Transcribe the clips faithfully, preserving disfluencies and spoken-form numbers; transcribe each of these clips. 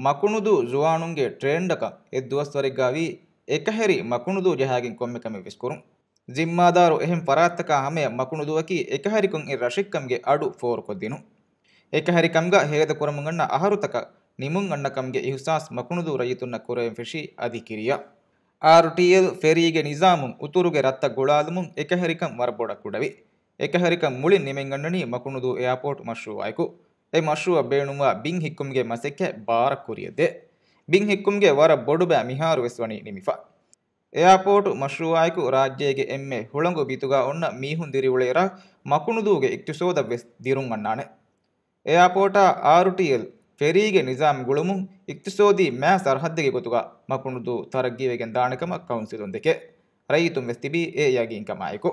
މަކުނުދޫ ޒުވާނުންގެ ޓްރެންޑަކަށް އެއްދުވަސްވަރެއްގާވީ އެކަހެރި މަކުނުދޫ ޖަހާގެން ކޮންމެ ކަމެއް ވެސް ކުރުން. ޒިންމާދާރު އެހެން ފަރާތްތަކާ ހަމަޔަށް މަކުނުދޫއަކީ އެކަހެރިކޮށް އެ ރަށެއްކަމުގެ އަޑު ފޯރުކޮށްދިނުން. އެކަހެރިކަމުގަ ހޭދަކުރަމުން އަންނަ އަހަރުތަކަށް ނިމުން އަންނަ ކަމުގެ އިހުސާސް މަކުނުދޫ ރައްޔިތުންނަށް ކުރެވެން ފެށީ އަދި ކިރިޔާ. އާރުޓީއެލް ފެރީގެ ނިޒާމުން އުތުރުގެ ރަށްތައް ގުޅާލުމުން އެކަހެރިކަން ވަރަށް ބޮޑަށް ކުޑަވި. އެކަހެރިކަން މުޅިން ނިމެންގަންނަނީ މަކުނުދޫ އެއާޕޯޓް މަޝްރޫއާއެކު. އެ މަޝްރޫއަށް ބޭނުންވާ ބިން ހިއްކުމުގެ މަސައްކަތް ބާރަށް ކުރިއަށް ދޭ. ބިން ހިއްކުމުގެ ވަރަށް ބޮޑު ބައި މިހާރު ވެސް ވަނީ ނިމިފަ. އެއާޕޯޓު މަޝްރޫއާއެކު ރާއްޖޭގެ އެންމެ ހުޅަނގު ބިތުގަ އޮންނަ މީހުން ދިރިއުޅޭ ރަށް މަކުނުދޫގެ އިޤްތިޞޯދަށް ވެސް ދިރުން އަންނާނެ. އެއާޕޯޓާ އާރުޓީއެލް ފެރީގެ ނިޒާމް ގުޅުމުން އިޤްތިޞޯދީ މާ ސަރަހައްދެއްގެ ގޮތުގަ މަކުނުދޫ ތަރައްގީވެގެން ދާނެ ކަމަށް ކައުންސިލުން ދެކެ. ރައްޔިތުން ވެސް ތިބީ އެ ޔަގީންކަމާއެކު.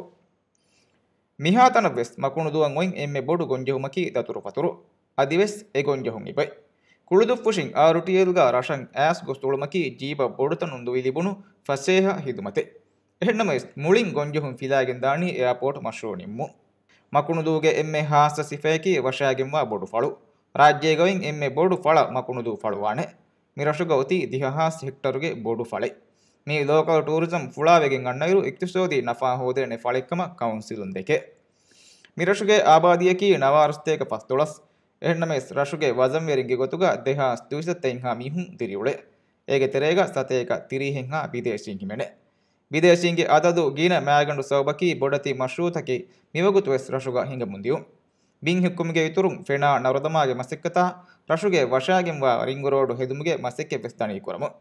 މިހާތަނަށް ވެސް މަކުނުދޫއަށް އޮތް އެންމެ ބޮޑު ގޮންޖެހުމަކީ ދަތުރުފަތުރު. އަދިވެސް އެ ގޮންޖެހުން އިބޮތް. ކުޅުދުއްފުށިން އާރުޓީއެލްގަ ރަށަށް އައިސް ގޮސް އުޅުމަކީ ޖީބަށް ބޮޑުތަނުން ދުވި ލިބުނު ފަސޭހަ ހިދުމަތެއް. އެހެންނަމަވެސް، މުޅިން ގޮންޖެހުން ފިލާގެން ދާނީ އެއާޕޯޓް މަޝްރޫއު ނިންމުން. މަކުނުދޫގެ އެންމެ ހާއްސަ ސިފައަކީ ވަށާގެންވާ ބޮޑު ފަޅު. ރާއްޖޭގައި އެންމެ ބޮޑު ފަޅަށް މަކުނުދޫ ފަޅުވާނެ. މިރަށުގަ އޮތީ ދިހަ ހާސް ހެކްޓަރުގެ ބޮޑު ފަޅެއް. މީ ލޯކަލް ޓޫރިޒަމް ފުޅާވެގެން އަންނައިރު އިޤްތިޞޯދީ ނަފާ ހޯދޭނެ ފަޅެއްކަމަށް ކައުންސިލުން ދެކެ. މިރަށުގެ އާބާދީއަކީ ނަވާރަ ސަތޭކަ ފަސްދޮޅަސް. އެހެންނަމަވެސް، ރަށުގެ ވަޒަންވެރިންގެ ގޮތުގަ ދެހާސް ދުއިސައްތައެއްހާ މީހުން ދިރިއުޅޭ. އޭގެ ތެރޭގަ ސަތޭކަ ތިރީހެއްހާ ބިދޭޝީން ހިމެނޭ. ބިދޭޝީންގެ އަދަދު ގިނަ މައިގަނޑު ސަބަބަކީ ބޮޑެތި މަޝްރޫއުތަކެއް މިވަގުތުވެސް ރަށުގަ ހިނގަމުންދިޔުން. ބިން ހިއްކުމުގެ އިތުރުން ފެނާ ނަރުދަމާގެ މަސައްކަތާ ރަށުގެ ވަށާގެންވާ ރިންގް ރޯޑު ހެދުމުގެ މަސައްކަތްވެސް ދަނީ ކުރަމުން.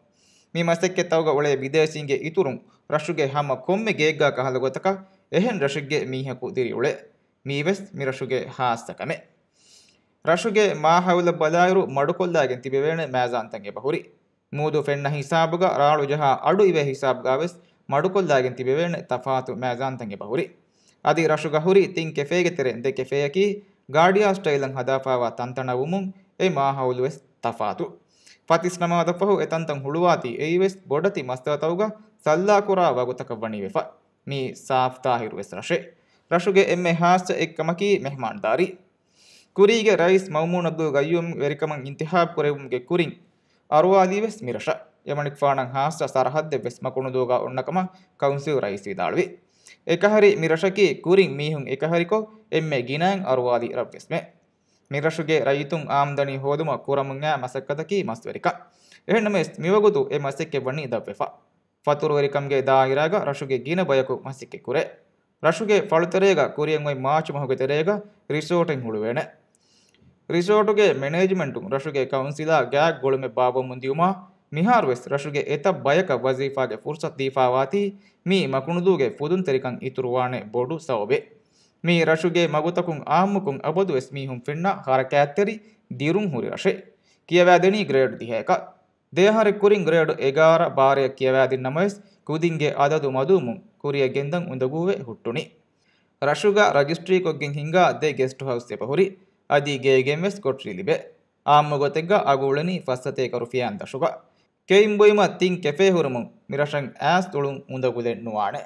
މި މަސައްކަތްތަކުގަ އުޅޭ ބިދޭޝީންގެ އިތުރުން ރަށުގެ ހަމަ ކޮންމެ ގެއެއްގާ ކަހަލަ ގޮތަކަށް އެހެން ރަށެއްގެ މީހަކު ދިރިއުޅޭ. މީވެސް މިރަށުގެ ހާއްސަ ކަމެއް. ރަށުގެ މާހައުލަށް ބަލާއިރު މަޑުކޮށްލާގެން ތިބެވޭނެ މައިޒާންތައް އެބަހުރި. މޫދު ފެންނަ ހިސާބުގަ ރާޅު ޖަހާ އަޑު އިވޭ ހިސާބުގަވެސް މަޑުކޮށްލާގެން ތިބެވޭނެ ތަފާތު މައިޒާންތައް އެބަހުރި. އަދި ރަށުގަ ހުރި ތިން ކެފޭގެ ތެރެއިން ދެ ކެފޭއަކީ ގާޑިއާ ސްޓައިލަށް ހަދާފައިވާ ތަންތަނަށް ވުމުން އެ މާހައުލުވެސް ތަފާތު. ފަތިސް ނަމާދަށްފަހު އެ ތަންތަން ހުޅުވާތީ އެއީވެސް ބޮޑެތި މަސްތަކުތަކުގަ ސައްލާކުރާ ވަގުތަކަށް ވަނީ ވެފަ. މީ ސާފް ތާހިރުވެސް ރަށެއް. ރަށުގެ އެންމެ ހާއްސަ އެއްކަމަކީ މެހްމާންދާރީ. ކުރީގެ ރައީސް މައުމޫން އަބްދުލް ގައްޔޫމް ވެރިކަމަށް އިންތިހާބް ކުރެވުމުގެ ކުރިން އަރުވާލީވެސް މިރަށަށް. އެމަނިކުފާނަށް ހާއްސަ ސަރަހައްދެއްވެސް މަކުނުދޫގަ އޮންނަކަމަށް ކައުންސިލް ރައީސް ވިދާޅުވި. އެކަހެރި މިރަށަކީ ކުރިން މީހުން އެކަހެރިކޮށް އެންމެ ގިނައިން އަރުވާލި ރަށްވެސްމެ. މިރަށުގެ ރައްޔިތުން އާމްދަނީ ހޯދުމަށް ކުރަމުން އައި މަސައްކަތަކީ މަސްވެރިކަން. އެހެންނަމަވެސް، މިވަގުތު އެ މަސައްކަތް ވަނީ ދަށްވެފަ. ފަތުރުވެރިކަމުގެ ދާއިރާގަ ރަށުގެ ގިނަ ބަޔަކު މަސައްކަތް ކުރޭ. ރަށުގެ ފަޅުތެރޭގަ ކުރިއަށް އޮތް މާޗު މަހުގެ ތެރޭގަ ރިސޯޓެއް ހުޅުވޭނެ. ރިސޯޓުގެ މެނޭޖްމަންޓުން ރަށުގެ ކައުންސިލާ ގާތް ގުޅުމެއް ބާއްވަމުން ދިޔުމާ، މިހާރުވެސް ރަށުގެ އެތައް ބަޔަކަށް ވަޒީފާގެ ފުރުސަތު ދީފާވާތީ، މީ މަކުނުދޫގެ ފުދުންތެރިކަން އިތުރުވާނެ ބޮޑު ސަބަބެއް. މީ ރަށުގެ މަގުތަކުން އާއްމުކޮށް އަބަދުވެސް މީހުން ފެންނަ ހަރަކާތްތެރި ދިރުން ހުރި ރަށެއް. ކިޔަވާދެނީ ގްރޭޑް ދިހައަކަށް. ދެއަހަރެއް ކުރިން ގްރޭޑް އެގާރަ ބާރައަށް ކިޔަވާދިން ނަމަވެސް، ކުދިންގެ އަދަދު މަދުވުމުން ކުރިއަށް ގެންދަން އުނދަގޫވެ ހުއްޓުނީ. ރަށުގަ ރަޖިސްޓްރީކޮށްގެން ހިންގާ ދެ ގެސްޓް ހައުސް އެބަހުރި. އަދި ގޭގެންވެސް ކޮޓަރި ލިބޭ. އާއްމު ގޮތެއްގަ އަގު އުޅެނީ ފަސް ސަތޭކަ ރުފިޔާއިން ދަށުގަ. ކެއިން ބުއިމަށް ތިން ކެފޭ ހުރުމުން މިރަށަށް އައިސް އުޅުން އުނދަގުލެއް ނުވާނެ.